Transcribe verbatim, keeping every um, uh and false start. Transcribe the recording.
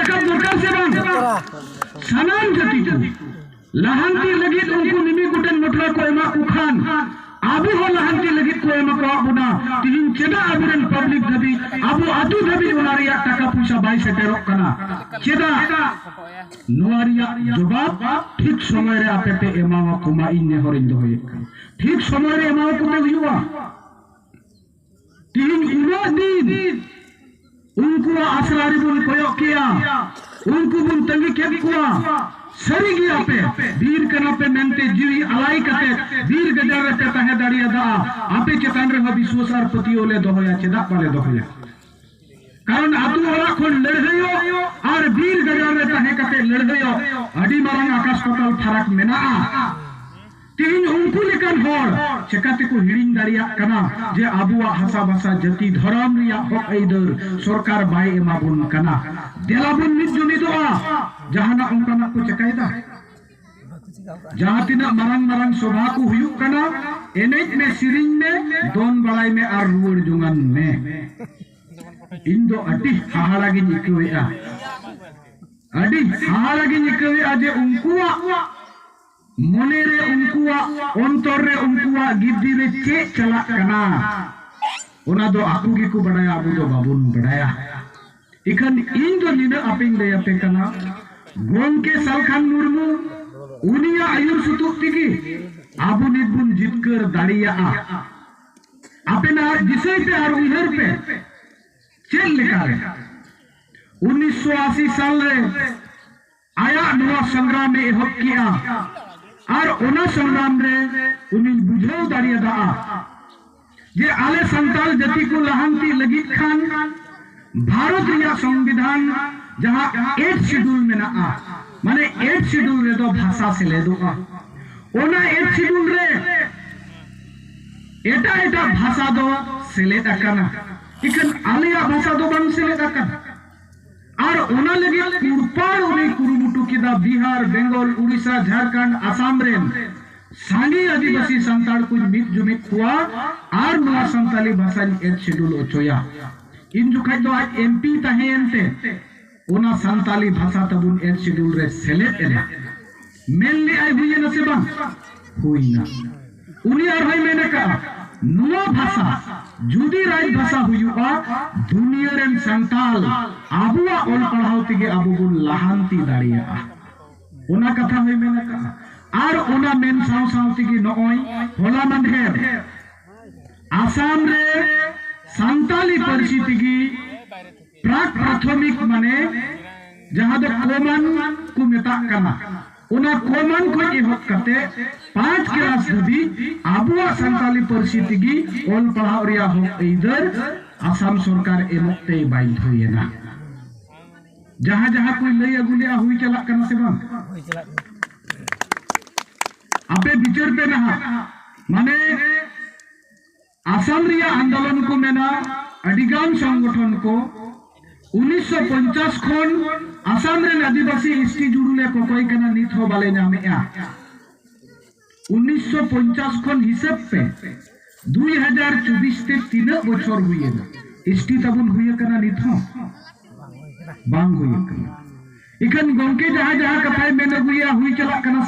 ᱫᱚᱨᱠᱟᱨ ᱥᱮ ᱵᱟᱝ? ᱥᱟᱱᱟᱢ ᱡᱟᱹᱛᱤ ᱠᱚ ᱞᱟᱦᱟᱱᱛᱤ ᱞᱟᱹᱜᱤᱫ ᱩᱱᱠᱩ ᱢᱤᱢᱤᱫ ᱜᱚᱴᱮᱱ ᱢᱚᱴᱨᱟ ᱠᱚ ᱮᱢᱟ ᱠᱚ ᱠᱷᱟᱱ, ᱟᱵᱚ ᱦᱚᱸ ᱞᱟᱦᱟᱱᱛᱤ ᱞᱟᱹᱜᱤᱫ ᱠᱚ ᱮᱢᱟ ᱠᱚᱣᱟ ᱵᱚᱱᱟ᱾ ᱛᱤᱦᱤᱧ ᱪᱮᱫᱟᱜ ᱟᱵᱚᱨᱮᱱ ᱯᱟᱵᱽᱞᱤᱠ ᱫᱷᱟᱹᱵᱤᱡ, ᱟᱵᱚ ᱟᱹᱛᱩ ᱫᱷᱟᱹᱵᱤᱡ ᱚᱱᱟ ᱨᱮᱭᱟᱜ ᱴᱟᱠᱟ ᱯᱚᱭᱥᱟ ᱵᱟᱭ ᱥᱮᱴᱮᱨᱚᱜ ᱠᱟᱱᱟ? ᱪᱮᱫᱟᱜ? ᱱᱚᱣᱟ ᱨᱮᱭᱟᱜ ᱡᱚᱵᱟᱵ ᱴᱷᱤᱠ ᱥᱚᱢᱚᱭ ᱨᱮ ᱟᱯᱮ ᱯᱮ ᱮᱢᱟᱣᱟ ᱠᱚᱢᱟ, ᱤᱧ ᱱᱮᱦᱚᱨᱤᱧ ᱫᱚᱦᱚᱭᱮᱫ ᱠᱟᱱᱟ᱾ ᱴᱷᱤᱠ ᱥᱚᱢᱚᱭ ᱨᱮ ᱮᱢᱟᱣᱟ ᱠᱚᱯᱮ ᱦᱩᱭᱩᱜᱼᱟ᱾ ᱛᱤᱦᱤᱧ ᱩᱱᱟᱹᱜ ᱫᱤᱱ ᱩᱱᱠᱩᱣᱟᱜ ᱟᱥᱨᱟ ᱨᱮᱵᱚᱱ ᱠᱚᱭᱚᱜ ᱠᱮᱭᱟ, ᱩᱱᱠᱩ ᱵᱚᱱ ᱛᱟᱺᱜᱤ ᱠᱮᱫ ᱠᱚᱣᱟ᱾ ᱥᱟᱹᱨᱤ ᱜᱮ ᱟᱯᱮ ᱵᱤᱨ ᱠᱟᱱᱟ ᱯᱮ ᱢᱮᱱᱛᱮ ᱡᱤᱣᱤ ᱟᱞᱟᱭ ᱠᱟᱛᱮ ᱵᱤᱨ ᱜᱟᱡᱟᱲ ᱨᱮᱯᱮ ᱛᱟᱦᱮᱸ ᱫᱟᱲᱮᱭᱟᱫᱟ᱾ ᱟᱯᱮ ᱪᱮᱛᱟᱱ ᱨᱮᱦᱚᱸ ᱵᱤᱥᱣᱟᱥ ᱟᱨ ᱯᱟᱹᱛᱭᱟᱹᱣ ᱞᱮ ᱫᱚᱦᱚᱭᱟ, ᱪᱮᱫᱟᱜ ᱵᱟᱞᱮ ᱫᱚᱦᱚᱭᱟ? ᱠᱟᱨᱚᱱ ᱟᱹᱛᱩ ᱚᱲᱟᱜ ᱠᱷᱚᱱ ᱞᱟᱹᱲᱦᱟᱹᱭᱚᱜ ᱟᱨ ᱵᱤᱨ ᱜᱟᱡᱟᱲ ᱨᱮ ᱛᱟᱦᱮᱸ ᱠᱟᱛᱮ ᱞᱟᱹᱲᱦᱟᱹᱭᱚᱜ ᱟᱹᱰᱤ ᱢᱟᱨᱟᱝ ᱟᱠᱟᱥ ᱯᱟᱛᱟᱞ ᱯᱷᱟᱨᱟᱠ ᱢᱮᱱᱟᱜᱼᱟ᱾ ᱛᱮᱦᱮᱧ ᱩᱱᱠᱩ ᱞᱮᱠᱟᱱ ᱦᱚᱲ ᱪᱮᱠᱟᱛᱮᱠᱚ ᱦᱤᱲᱤᱧ ᱫᱟᱲᱮᱭᱟᱜ ᱠᱟᱱᱟ ᱡᱮ ᱟᱵᱚᱣᱟᱜ ᱦᱟᱥᱟ ᱵᱷᱟᱥᱟ ᱡᱟᱹᱛᱤ ᱫᱷᱚᱨᱚᱢ ᱨᱮᱭᱟᱜ ᱦᱚᱠ ᱟᱹᱭᱫᱟᱹᱨ ᱥᱚᱨᱠᱟᱨ ᱵᱟᱭ ᱮᱢᱟ ᱵᱚᱱ ᱠᱟᱱᱟ? ᱫᱮᱞᱟ ᱵᱚᱱ ᱢᱤᱫ ᱡᱩᱢᱤᱫᱚᱜᱼᱟ᱾ ᱡᱟᱦᱟᱱᱟᱜ ᱚᱱᱠᱟᱱᱟᱜ ᱠᱚ ᱪᱮᱠᱟᱭᱮᱫᱟ? ᱡᱟᱦᱟᱸ ᱛᱤᱱᱟᱹᱜ ᱢᱟᱨᱟᱝ ᱢᱟᱨᱟᱝ ᱥᱚᱵᱷᱟ ᱠᱚ ᱦᱩᱭᱩᱜ ᱠᱟᱱᱟ, ᱮᱱᱮᱡ ᱢᱮ, ᱥᱮᱨᱮᱧ ᱢᱮ, ᱫᱚᱱ ᱵᱟᱲᱟᱭ ᱢᱮ ᱟᱨ ᱨᱩᱣᱟᱹᱲ ᱡᱚᱝᱟᱱ ᱢᱮ᱾ ᱤᱧ ᱫᱚ ᱟᱹᱰᱤ ᱦᱟᱦᱟᱲᱟ ᱜᱤᱧ ᱟᱹᱭᱠᱟᱹᱣᱮᱫᱼᱟ, ᱟᱹᱰᱤ ᱦᱟᱦᱟᱲᱟ ᱜᱤᱧ ᱟᱹᱭᱠᱟᱹᱣᱮᱫᱼᱟ ᱡᱮ ᱩᱱᱠᱩᱣᱟᱜ ᱢᱚᱱᱮ ᱨᱮ, ᱩᱱᱠᱩᱣᱟᱜ ᱚᱱᱛᱚᱨ ᱨᱮ, ᱩᱱᱠᱩᱣᱟᱜ ᱜᱤᱫᱽᱨᱟᱹ ᱨᱮ ᱪᱮᱫ ᱪᱟᱞᱟᱜ ᱠᱟᱱᱟ, ᱚᱱᱟ ᱫᱚ ᱟᱠᱚ ᱜᱮᱠᱚ ᱵᱟᱰᱟᱭᱟ, ᱟᱵᱚ ᱫᱚ ᱵᱟᱵᱚᱱ ᱵᱟᱰᱟᱭᱟ᱾ ᱤᱠᱷᱟᱹᱱ ᱤᱧ ᱫᱚ ᱱᱤᱱᱟᱹᱜ ᱟᱯᱮᱧ ᱞᱟᱹᱭ ᱟᱯᱮ ᱠᱟᱱᱟ, ᱜᱚᱢᱠᱮ ᱥᱟᱞᱠᱷᱟᱱ ᱢᱩᱨᱢᱩ, ᱩᱱᱤᱭᱟᱜ ᱟᱹᱭᱩᱨ ᱥᱩᱛᱩᱜ ᱛᱮᱜᱮ ᱟᱵᱚ ᱱᱤᱛ ᱵᱚᱱ ᱡᱤᱛᱠᱟᱹᱨ ᱫᱟᱲᱮᱭᱟᱜᱼᱟ᱾ ᱟᱯᱮᱱᱟᱜ ᱫᱤᱥᱟᱹᱭ ᱯᱮ ᱟᱨ ᱩᱭᱦᱟᱹᱨ ᱯᱮ, ᱪᱮᱫ ᱞᱮᱠᱟᱨᱮ ᱩᱱᱤᱥᱥᱚ ᱟᱥᱤ ᱥᱟᱞ ᱨᱮ ᱟᱭᱟᱜ ᱱᱚᱣᱟ ᱥᱚᱝᱜᱨᱟᱢ ᱮ ᱮᱦᱚᱵ ᱠᱮᱜᱼᱟ᱾ ᱟᱨ ᱚᱱᱟ ᱥᱚᱝᱜᱨᱟᱢ ᱨᱮ ᱩᱱᱤ ᱵᱩᱡᱷᱟᱹᱣ ᱫᱟᱲᱮᱭᱟᱫᱟ ᱡᱮ ᱟᱞᱮ ᱥᱟᱱᱛᱟᱲ ᱡᱟᱹᱛᱤ ᱠᱚ ᱞᱟᱦᱟᱱᱛᱤ ᱞᱟᱹᱜᱤᱫ ᱠᱷᱟᱱ ᱵᱷᱟᱨᱚᱛ ᱨᱮᱭᱟᱜ ᱥᱚᱝᱵᱤᱫᱷᱟᱱ ᱡᱟᱦᱟᱸ eighth schedule ᱢᱮᱱᱟᱜᱼᱟ, ᱢᱟᱱᱮ eighth schedule ᱨᱮᱫᱚ ᱵᱷᱟᱥᱟ ᱥᱮᱞᱮᱫᱚᱜᱼᱟ᱾ ᱚᱱᱟ eighth schedule ᱨᱮ ᱮᱴᱟᱜ ᱮᱴᱟᱜ ᱵᱷᱟᱥᱟ ᱫᱚ ᱥᱮᱞᱮᱫ ᱟᱠᱟᱱᱟ, ᱤᱠᱷᱟᱹᱱ ᱟᱞᱮᱭᱟᱜ ᱵᱷᱟᱥᱟ ᱫᱚ ᱵᱟᱝ ᱥᱮᱞᱮᱫ ᱟᱠᱟᱱᱟ᱾ ᱟᱨ ᱚᱱᱟ ᱞᱟᱹᱜᱤᱫ ᱠᱩᱨᱯᱟᱲ ᱩᱱᱤ ᱠᱩᱨᱩᱢᱩᱴᱩ ᱠᱮᱫᱟ᱾ ᱵᱤᱦᱟᱨ, ᱵᱮᱝᱜᱚᱞ, ᱩᱲᱤᱥᱥᱟ, ᱡᱷᱟᱲᱠᱷᱚᱸᱰ, ᱟᱥᱟᱢ ᱨᱮᱱ ᱥᱟᱸᱜᱮ ᱟᱹᱫᱤᱵᱟᱹᱥᱤ ᱥᱟᱱᱛᱟᱲ ᱠᱚᱧ ᱢᱤᱫ ᱡᱩᱢᱤᱫ ᱠᱚᱣᱟ ᱟᱨ ᱱᱚᱣᱟ ᱥᱟᱱᱛᱟᱞᱤ ᱵᱷᱟᱥᱟᱧ eighth schedule ᱚᱪᱚᱭᱟ᱾ ᱤᱱ ᱡᱚᱠᱷᱟᱡ ᱫᱚ ᱟᱡ MP ᱛᱟᱦᱮᱸᱭᱮᱱ ᱛᱮ ᱚᱱᱟ ᱥᱟᱱᱛᱟᱞᱤ ᱵᱷᱟᱥᱟ ᱛᱟᱵᱚᱱ ᱮᱭᱤᱴ ᱥᱤᱰᱩᱞ ᱨᱮ ᱥᱮᱞᱮᱫ ᱮᱱᱟ᱾ ᱢᱮᱱ ᱞᱮᱫᱟᱭ, ᱦᱩᱭᱮᱱᱟ ᱥᱮ ᱵᱟᱝ? ᱦᱩᱭᱱᱟ᱾ ᱩᱱᱤ ᱟᱨᱦᱚᱸᱭ ᱢᱮᱱ ᱟᱠᱟᱫᱼᱟ, ᱱᱚᱣᱟ ᱵᱷᱟᱥᱟ ᱡᱩᱫᱤ ᱨᱟᱡᱽ ᱵᱷᱟᱥᱟ ᱦᱩᱭᱩᱜᱼᱟ, ᱫᱩᱱᱤᱭᱟᱹ ᱨᱮᱱ ᱥᱟᱱᱛᱟᱞ ᱟᱵᱚᱣᱟᱜ ᱚᱞ ᱯᱟᱲᱦᱟᱣ ᱛᱮᱜᱮ ᱟᱵᱚ ᱵᱚᱱ ᱞᱟᱦᱟᱱᱛᱤ ᱫᱟᱲᱮᱭᱟᱜᱼᱟ᱾ ᱚᱱᱟ ᱠᱟᱛᱷᱟ ᱦᱚᱸᱭ ᱢᱮᱱ ᱟᱠᱟᱫᱼᱟ᱾ ᱟᱨ ᱚᱱᱟ ᱢᱮᱱ ᱥᱟᱶ ᱥᱟᱶ ᱛᱮᱜᱮ ᱱᱚᱜᱼᱚᱭ ᱦᱚᱞᱟ ᱢᱟᱫᱷᱮᱨ ᱟᱥᱟᱢ ᱨᱮ ᱥᱟᱱᱛᱟᱞᱤ ᱯᱟᱹᱨᱥᱤ ᱛᱮᱜᱮ ᱯᱨᱟᱠ ᱯᱨᱟᱛᱷᱚᱢᱤᱠ, ᱢᱟᱱᱮ ᱡᱟᱦᱟᱸ ᱫᱚ ᱠᱚᱢᱟᱱ ᱠᱚ ᱢᱮᱛᱟᱜ ᱠᱟᱱᱟ, ᱚᱱᱟ ᱠᱚᱢᱟᱱ ᱠᱷᱚᱱ ᱮᱦᱚᱵ ᱠᱟᱛᱮ ᱯᱟᱸᱪ ᱠᱞᱟᱥ ᱫᱷᱟᱹᱵᱤᱡ ᱟᱵᱚᱣᱟᱜ ᱥᱟᱱᱛᱟᱞᱤ ᱯᱟᱹᱨᱥᱤ ᱛᱮᱜᱮ ᱚᱞ ᱯᱟᱲᱦᱟᱣ ᱨᱮᱭᱟᱜ ᱦᱚᱠ ᱟᱹᱭᱫᱟᱹᱨ ᱟᱥᱟᱢ ᱥᱚᱨᱠᱟᱨ ᱮᱢᱚᱜ ᱛᱮᱭ ᱵᱟᱫᱽᱫᱷᱚᱭᱮᱱᱟ᱾ ᱡᱟᱦᱟᱸ ᱡᱟᱦᱟᱸ ᱠᱚᱧ ᱞᱟᱹᱭ ᱟᱹᱜᱩ ᱞᱮᱜᱼᱟ, ᱦᱩᱭ ᱪᱟᱞᱟᱜ ᱠᱟᱱᱟ ᱥᱮ ᱵᱟᱝ? ᱟᱯᱮ ᱵᱤᱪᱟᱹᱨ ᱯᱮ ᱱᱟᱦᱟᱜ᱾ ᱢᱟᱱᱮ ᱟᱥᱟᱢ ᱨᱮᱭᱟᱜ ᱟᱱᱫᱳᱞᱚᱱ ᱠᱚ ᱢᱮᱱᱟ, ᱟᱹᱰᱤᱜᱟᱱ ᱥᱚᱝᱜᱚᱴᱷᱚᱱ ᱠᱚ ᱩᱱᱤᱥᱥᱚ ᱯᱚᱧᱪᱟᱥ ᱠᱷᱚᱱ ᱟᱥᱟᱢ ᱨᱮᱱ ᱟᱹᱫᱤᱵᱟᱹᱥᱤ ᱮᱥᱴᱤ ᱡᱩᱲᱩ ᱞᱮ ᱠᱚᱠᱚᱭ ᱠᱟᱱᱟ, ᱱᱤᱛ ᱦᱚᱸ ᱵᱟᱞᱮ ᱧᱟᱢᱮᱜᱼᱟ᱾ ᱩᱱᱤᱥᱥᱚ ᱯᱚᱧᱪᱟᱥ ᱠᱷᱚᱱ ᱦᱤᱥᱟᱹᱵ ᱯᱮ, ᱫᱩᱭ ᱦᱟᱡᱟᱨ ᱪᱚᱵᱵᱤᱥ ᱛᱮ ᱛᱤᱱᱟᱹᱜ ᱵᱚᱪᱷᱚᱨ ᱦᱩᱭᱮᱱᱟ? ᱮᱥᱴᱤ ᱛᱟᱵᱚᱱ ᱦᱩᱭ ᱟᱠᱟᱱᱟ? ᱱᱤᱛ ᱦᱚᱸ ᱵᱟᱝ ᱦᱩᱭ ᱟᱠᱟᱱᱟ᱾ ᱤᱠᱷᱟᱹᱱ ᱜᱚᱢᱠᱮ ᱡᱟᱦᱟᱸ ᱡᱟᱦᱟᱸ ᱠᱟᱛᱷᱟᱭ ᱢᱮᱱ ᱟᱹᱜᱩᱭᱟ, ᱦᱩᱭ ᱪᱟᱞᱟᱜ ᱠᱟᱱᱟ ᱥᱮ